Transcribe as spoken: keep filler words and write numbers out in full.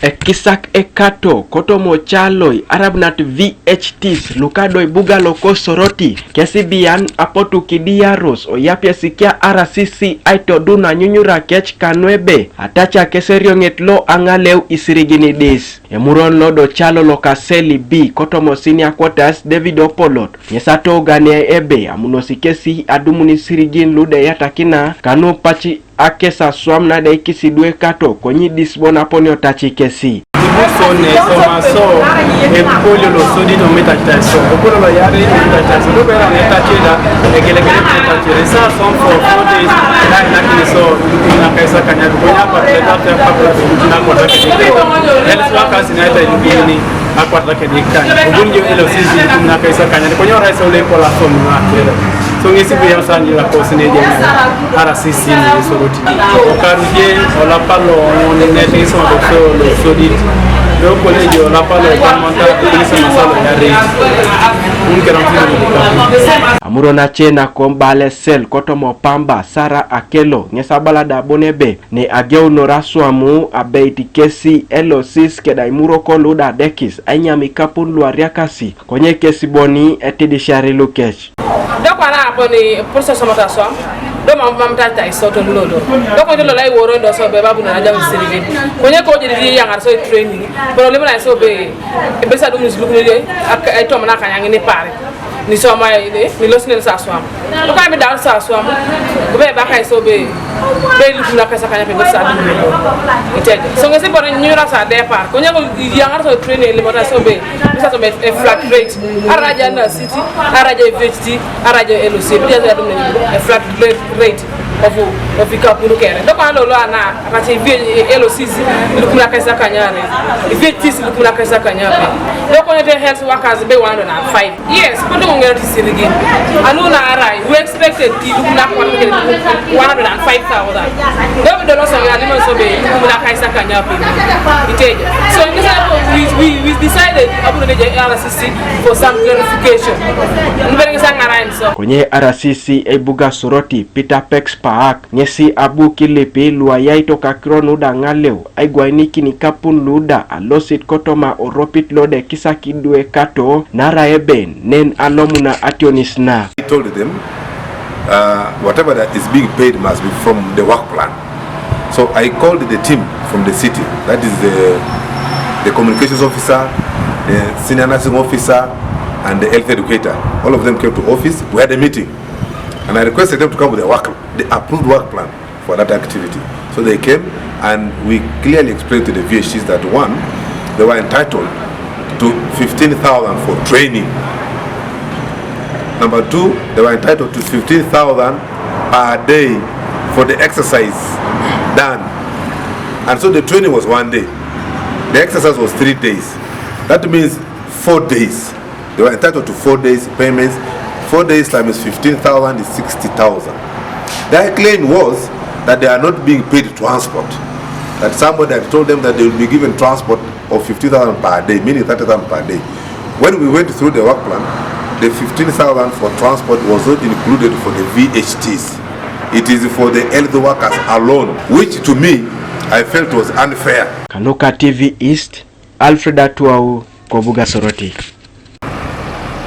Ekisak ekato kotoma ocaloi arabunat V H Ts luka do ebuga loko Soroti, kesi bian apotu kidiaros oyapiesikia R C C aitodun anyunyura kec kanu ebe ataca kes erioŋet lo aŋaleu isirigin idis. Emuron lo do ocalo loka Seli B kotoma o senior quarters David Opolot ŋes atougania ebe amunosi kesi adumun isirigin lu do eyatakina kanu paci akes aswam na da ikisi idwe kato, konye idis bon aponio taci kesi. Ibuso ne somaso ekolio lo sodit omitacita iso, ekolio lo yare omitacita iso, do bera ne taci da egelegele omitacita iso, some for four days, na na kini so na kaisa kanya, konya pa pleta te pa pleta na kota ke. Health workers na ita ilukuni akwatakini ikany. Obunjo L O Cs ilukum na kaisa kanya. Konyo rais ole kola som na kere. So ŋesi bu yau sanji la kosi ne je R C C ne Soroti. Okaruje olapa lo ne te iso do so lo sodit. Do koleji olapa lo kamanta iso masalo ya re. Un keram ti. Amuron ace na kombale sel kotoma o Pamba, Sara Akelo ŋes abala da bon ebe ne ageunor aswamu abeit kesi L O Cs keda imuroko lu da adekis ainyam ikapun lu ariakasi, konye kesi boni etidisiari lukec. Do kwana aponi pursa somata aswam, do mam, mam ta ta iso to lolo. Do konye lolo ai woro do so be babu na ajaŋ isirigin. Konye ko jiri di yaŋar so training. Problem na iso be, be sa dum isuluk ni de, ak, ai tom na kanyaŋ ni pare. Ni soma, ni, ni los nel sa aswam. Ko ka mi dal sa aswam. Ko be ba kai so be, be lu na ka sa kanya pe sa du. Ite. So ŋesi bore nyura sa depart. Konye ko yaŋar so training limota so be, sa so be a flat rate. Araja na city, araja V H T, araja L O C. Bi ya dum ne a flat rate of, of ikapun kere. Do kwa lo lo ana, kati V, L O Cs ilukum na kaisa kanya re. V H Ts ilukum na kaisa kanya pe. Do konye te health workers be one hundred and five. Yes, put on get isirigin. Anu na arai, we expected ilukum na kwa one hundred and five thousand. Do we do lo so ya limo so be ilukum na kaisa kanya pe. Iteje. So in this, we, we, we decided abu ne R C C for some clarification. Nubere ŋesi aŋarain so. Konye R C C ebuga Soroti Peter Pex Paak ŋesi abu kilipi lu ayaitok akiro nu da aŋaleu aigwainikin ikapun lu da alosit kotoma oropit lo da ekisak idwe kato, naarai ebe nen alomuna ationis na. I told them, uh, whatever that is being paid must be from the work plan. So I called the team from the city, that is the, the communications officer, the senior nursing officer, and the health educator. All of them came to office. We had a meeting, and I requested them to come with a work, the approved work plan for that activity. So they came, and we clearly explained to the V H Ts that, one, they were entitled to fifteen thousand for training. Number two, they were entitled to fifteen thousand per day for the exercise done. And so the training was one day. The exercise was three days. That means four days. They were entitled to four days payments. Four days times fifteen thousand is sixty thousand. Their claim was that they are not being paid transport. That somebody had told them that they will be given transport of fifty thousand per day, meaning thirty thousand per day. When we went through the work plan, the fifteen thousand for transport was not included for the V H Ts. It is for the health workers alone, which to me, I felt was unfair. Kanuka T V East, Alfred Atuau, kobuga Soroti.